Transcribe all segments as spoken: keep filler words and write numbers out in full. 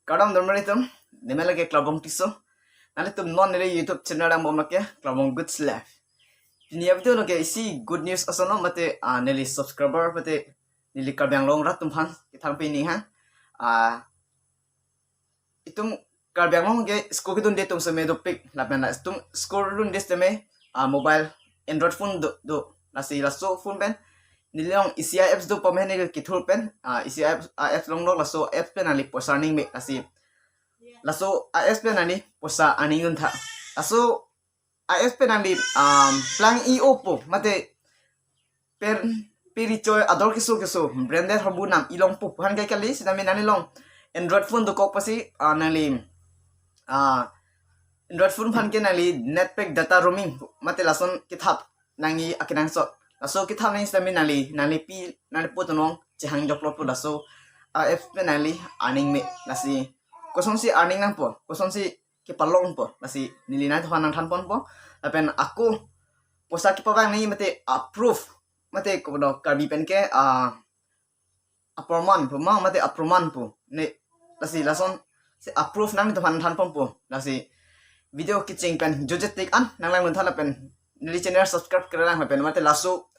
Kardom donmar atum, neli amen lake Klabong Tisso. Nanglitum non neli YouTube channel angbong lake Klabong Goods Life. Pini a-video lake isi good news ason lo mate, ah, neli subscriber mate neli Karbi Anglong rat atum aphan kethang pini ha. Ah, itum Karbi Anglong ke school kedunde atum seme dopik lapen la itum school dunde seme, ah, mobile Android phone do, do. Lasi laso phone pen neli along isi a-apps do pame neli kethur pen, ah, isi a-apps, a-apps longlo, laso apps pen nangli poisa earning me lasi. Laso a-apps pen nangli poisa earning duntha. Laso a-apps pen nangli, um, plang i-o po mate per piri choi ador keso keso branded horbunam ilong po aphan kai kali, sitame nangli along Android phone dokok pasi, ah, nangli, ah, Android phone aphan ke nangli net pack data roaming mate lason kethap nangji akenangsot. Laso kethap nangji sitame nangli, nangli pi, nangli po tonong chehang joklo po laso a-apps pen nangli earning me lasi. Kosonsi earning nangpo, kosonsi kepalong po lasi neli nanglitum aphan nangthan ponpo. Lapen ako poisa kepavang nangji mate a-proof mate kono Karbi pen ke, ah, aproman po ma mate aproman po ne lasi lason si a-proof nanglitum aphan than ponpo. Lasi video kecheng pen jojetik an nanglang duntha lapen neli channel subscribe kelang lapen mate laso,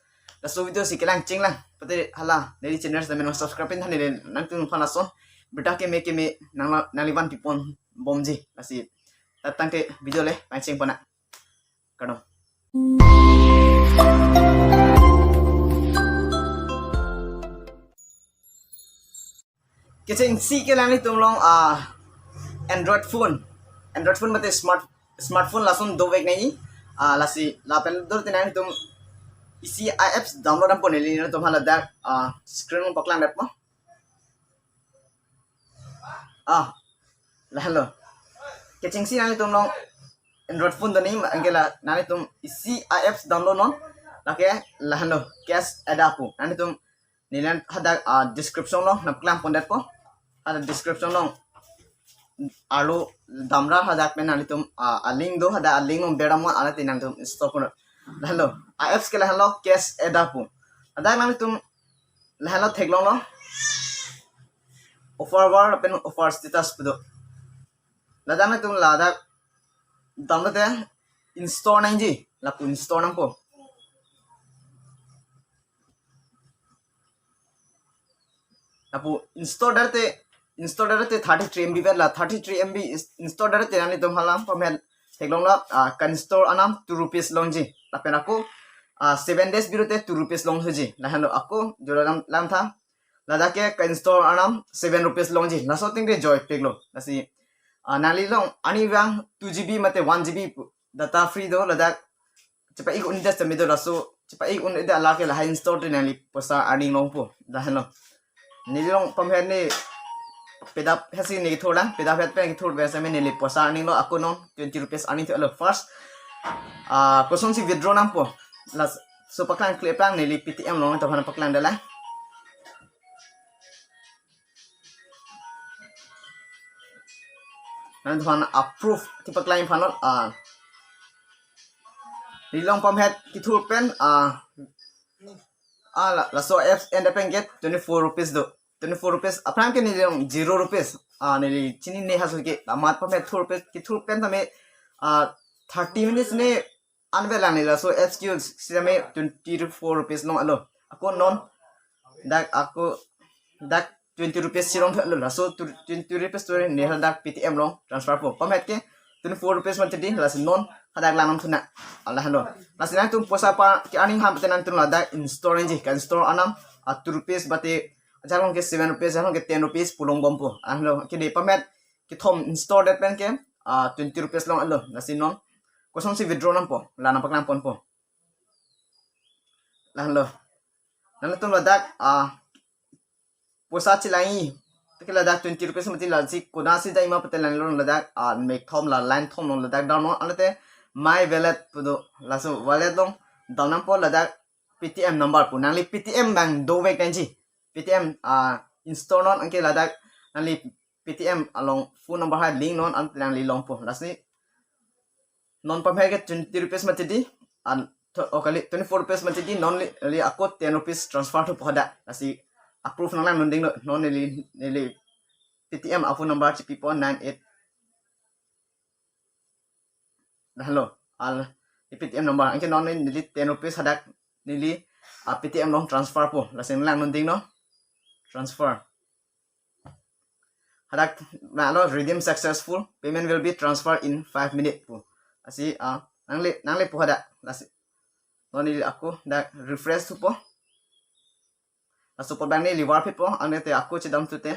laso video si kelang chenglang pate hala neli channel sitame nang subscribe pin than neli nanglitum aphan lason birta keme keme nangla, nangli van pipon bomji lasi. Tangte video le pangcheng pona. Kardom. Kechengsi ke nanglitum along, ah, Android phone, Android phone mate smart, smartphone lason dovek nangji, ah, lasi lapen dur te nanglitum isi a-apps download nangpo, neli nanglitum aphan ladak, ah, screen along paklang detpo. Ah, lahenlo. Kechengsi nanglitum along Android phone do nangji anke la nanglitum isi a-apps download non. Lake lahenlo, Cash Adda pu. Nanglitum neli hadak, ah, description along nangpaklang pon detpo. Hadak description along arlo damra hadak pen nanglitum, ah, a-link do, hadak a-link along berdam mo, alangli nanglitum install pon. Lahenlo, a-apps ke lahenlo, Cash Adda pu. Hadak nanglitum lahenlo theklonglo. Offer hour pen offer status pu do. Ladak nanglitum ladak download te install nangji, lapu install nangpo. Lapu install det te, install det te thirty three M B vet la, thirty three M B is-, install det te nanglitum hala pame theklonglo, ah, ka-install anam two rupees longji. Lapen ako, ah, seven days biru te two rupees longji. Lahenlo ako jora lam, lamtha. Ladak ke ka-install anam seven rupees longji. Laso ting te joipiklo. Lasi, ah, nangli along ani vang two G B mate one G B pu data free do, ladak chepa-ik un-e det sitame do, laso chepa-ik un-e det alake lahai install te nangli poisa earning longpo. Lahenlo. Neli along pamhet ne pedap hesi ne kethur lang, pedap het pen kethur pen sitame neli poisa earning lo, ako non twenty rupees earning thulo first. Ah, kosonsi withdraw nangpo. Laso paklang klepang neli Paytm along, nanglitum aphan paklang detlang. Nanglitum aphan a-proof kepaklang aphan lo, ah. Neli along pamhet kethur pen, ah, ah, la, laso apps en det pen ke twenty-four rupees do. Twenty-four rupees. Aphrang ke neli along zero rupees. Ah, neli chinine halaso ke. Amat pamhet thur rupees, kethur pen tame, ah, thirty minutes ne an velang neli laso apps ke-use sitame twenty-four rupees longlo. Ako non dak ako dak twenty rupees si longlo. Laso tu-, twenty rupees to neli hadak Paytm along transfer po. Pamhet ke twenty-four rupees mati di, lasi non hadak lang nangthu nang. Lahenlo. Lasi nanglitum poisa pa ke-earning ham te nanglitum ladak install nangji, ka-install anam, ah, two rupees mate ajahak along ke seven rupees, ajahak along ke ten rupees pu longbompo. Lahenlo. Ke de pamhet kethom install det pen ke, ah, twenty rupees longlo. Lasi non kosonsi withdraw nangpo, la nangpaklang ponpo. Lahenlo. Nanglitum ladak, ah, poisa chelangji. Te ke ladak twenty rupees mati, lasi konasi dai ma pute nanglitum ladak, ah, mek thom la line thom along ladak down non, alate My Wallet pu do, laso wallet along down nangpo, ladak Paytm number pu. Nangli Paytm abang dovek nangji. Paytm, ah, install non, anke ladak nangli Paytm along phone number hai link non, ante nangli longpo. Lasi non pamhet ke twenty rupees mati di, an, tho-, oh, kali, twenty-four rupees mati di, non neli, neli ako ten rupees transfer thupo hadak. Lasi a-proof nanglang non ding lo, non neli, neli Paytm a phone number chipipo nine eight. Lahenlo, al, Paytm number. Anke non neli ten rupees hadak neli, ah, Paytm along transfer po. Lasi nanglang nunding no. Transfer. Hadak ma lo, "Redeem successful. Payment will be transferred in five minutes" po. Lasi, ah, nangle, nangle po hadak. Lasi non neli ako dak refresh thupo. Laso apot bang neli varphitpo, anke te ako chedamthu te.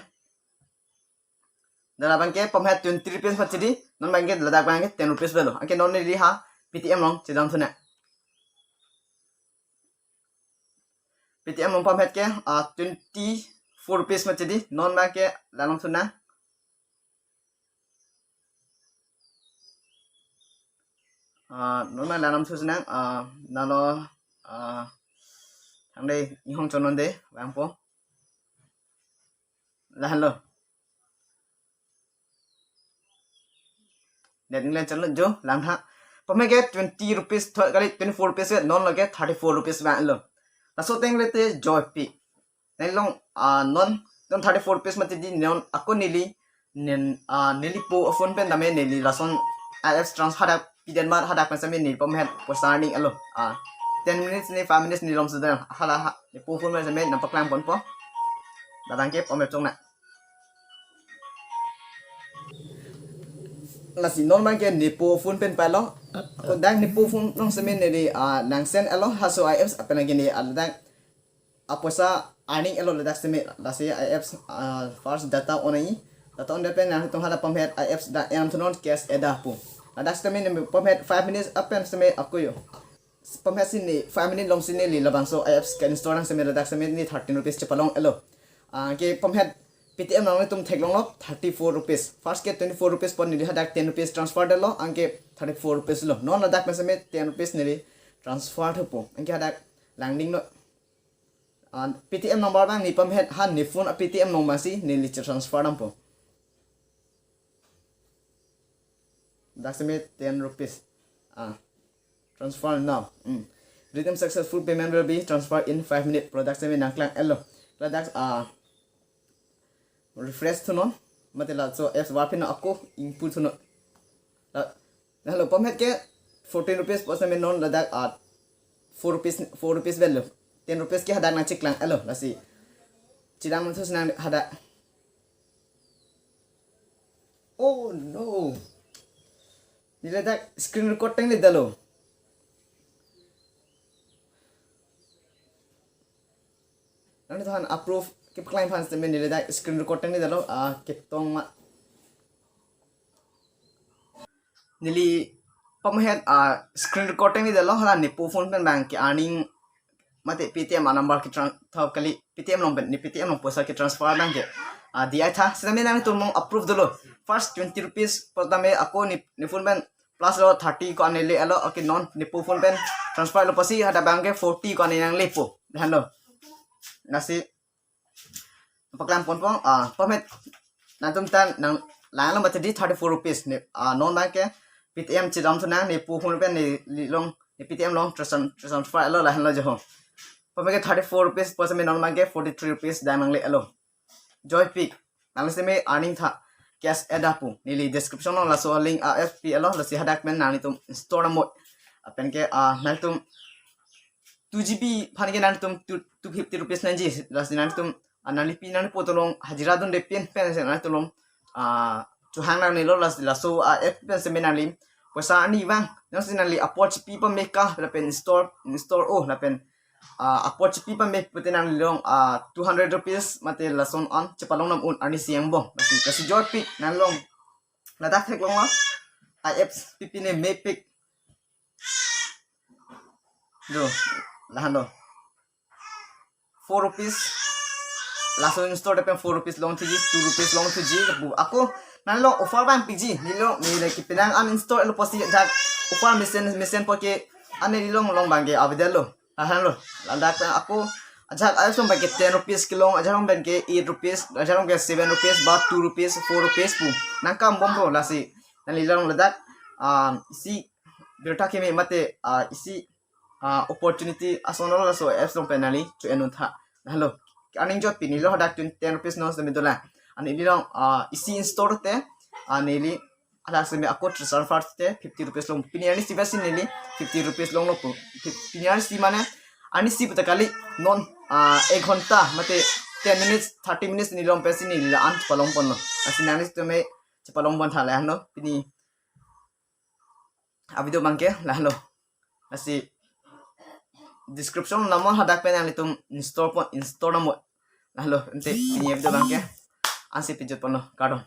Dak labang ke pamhet twenty rupees mati di, non bang ke ladak bang ke ten rupees avelo. Anke non neli ha Paytm along chedamthu nang. Paytm along pamhet ke, ah, twenty-four rupees mati di, non bang ke la-an longthu nang. Ah, non bang la-an longthu nang, ah, nalo, ah, thang de, inghong chonon de, bang po. Lahenlo. Net ninglen chalo jo, lang tha. Pamhet ke twenty rupees tho kali, twenty-four rupees ke, non lo ke thirty-four rupees bang lo. Laso ateng le te joypik. Neli along, ah, non, non thirty-four rupees mati di, non ako neli, nen, ah, neli po phone pen tame neli lason apps transfer dak piden mat hadak pen seme neli pamhet poisa earning alo. Ah, ten minutes ne five minutes ne lom sudah. Hala ha, ne po phone pen seme nangpaklang ponpo. Datang ke pamhet chong na. Lasi non bang ke ne po phone pen palo. Ako dak ne po phone along seme neli, ah, nang send alo, halaso apps apen lagi ne, ah, dak apoisa earning alo ladak seme. Lasi apps, ah, first data on ai. Data on de pen nangtum hala pamhet apps dak yang thunon Cash App pu. Ladak seme ne pamhet five minutes apen seme ako yo. Pamhet si ne five minutes along si neli labangso apps ke install nang seme ladak seme ne thirteen rupees chepalong alo. Ah, ke pamhet Paytm along netum theklonglo thirty-four rupees. First ke twenty-four rupees pu neli hadak ten rupees transfer detlo, anke thirty-four rupees lo. Non ladak pen seme ten rupees neli transfer thupo. Anke hadak langding lo. Ah, Paytm number bang ne pamhet ha ne phone a Paytm number si neli che transfer dampo. Dak seme ten rupees. Ah, transfer now. Hmm. "Redeem successful, payment will be transferred in five minutes" pu dak seme nangklang alo. Ladak, ah, refresh thunon. Mate laso apps varphin ako input thunon. La, lahenlo, pamhet ke fourteen rupees pu seme non ladak, ah, four rupees, four rupees avelo. Ten rupees ke hadak nangcheklang alo. Lasi chedamthu nang hadak. Oh no. Neli ladak screen record tangledetlo. Nangtum aphan approve kepaklang aphan seme neli ladak screen record tangledetlo, ah, ketong ma. Neli pamhet, ah, screen record tangledetlo, hala ne po phone pen bang ke earning mate Paytm a number ke tran-, tha kali, Paytm along pen, ne Paytm along poisa ke transfer bang ke, ah, di ai tha. Sitame nangtum along approve dolo. First twenty rupees pu tame ako ne, ne phone pen plus lo thirty ko ane le alo, okay, non ne po phone pen transfer lo pusi hadak bang ke forty ko ane nanglepo. Lahenlo. Lasi paklang ponpo, ah, pamhet nangtum ta nanglang lo mati di thirty-four rupees ne, ah, non bang ke Paytm chedamthu nang, ne po phone pen neli along, ne Paytm along transfer, transfer lo, lahenlo jo ho. Pamhet ke thirty-four rupees pu seme non bang ke forty-three rupees dak nangle alo. Joypik. Nangli seme earning tha. Cash App pu. Neli description along laso link a apps pilo, lasi hadak pen nangtum install nang mo. Lapen ke, ah, nangtum two G B aphan ke nangtum two, two fifty rupees nangji. Lasi nangtum, ah, nanglipi nangpo atum along hajira dunde pen pen si nangtum along, ah, chohang nangnelo, lasi laso, ah, app pen seme nangli poisa earning vang. Nangsi nangli apor chipi pame ka, lapen install, install o, lapen, ah, apor chipi pame pute nangli along, ah, two hundred rupees mate lason an chepalong nam un earning si angbong. Lasi, lasi joypik nangli along. Ladak theklonglo. Ah, apps pipi ne mepik. Do, lahenlo. Four rupees. Laso install de pen four rupees longthuji, two rupees longthuji. Bu, ako nangli along offer bang piji. Neli along, neli ke penang uninstall lo pusi ajahak offer mesen, mesenpo ke ane neli along, along bang ke avedetlo. Lahenlo. Ladak pen ako ajahak along bang ke ten rupees kelong, ajahak along bang ke eight rupees, ajahak along ke seven rupees, ba two rupees, four rupees pu. Nangkambompo lasi. Nangli along ladak, ah, isi birta keme mate, ah, isi, ah, opportunity ason lo laso apps along pen nangli cho-en un tha. Lahenlo. Earning jotpik, neli along hadak twenty, ten rupees non seme dolang. Ani neli along, ah, isi install te, ah, neli alak seme ako transfer te fifty rupees long. Pini arnisi pensi neli fifty rupees longlo pu. Fif-, pini arnisi mane, arnisi puta kali non, ah, ek ghonta mate ten minutes, thirty minutes neli along pensi neli la-an palong ponlo. Lasi nanglitum me chepalong pon tha lahenlo. Pini a-video abangke lahenlo. Lasi description namo hadak pen nanglitum install pon, install namo. Lahenlo, ante pini a-video abangke ansi pejut ponlo, kardom.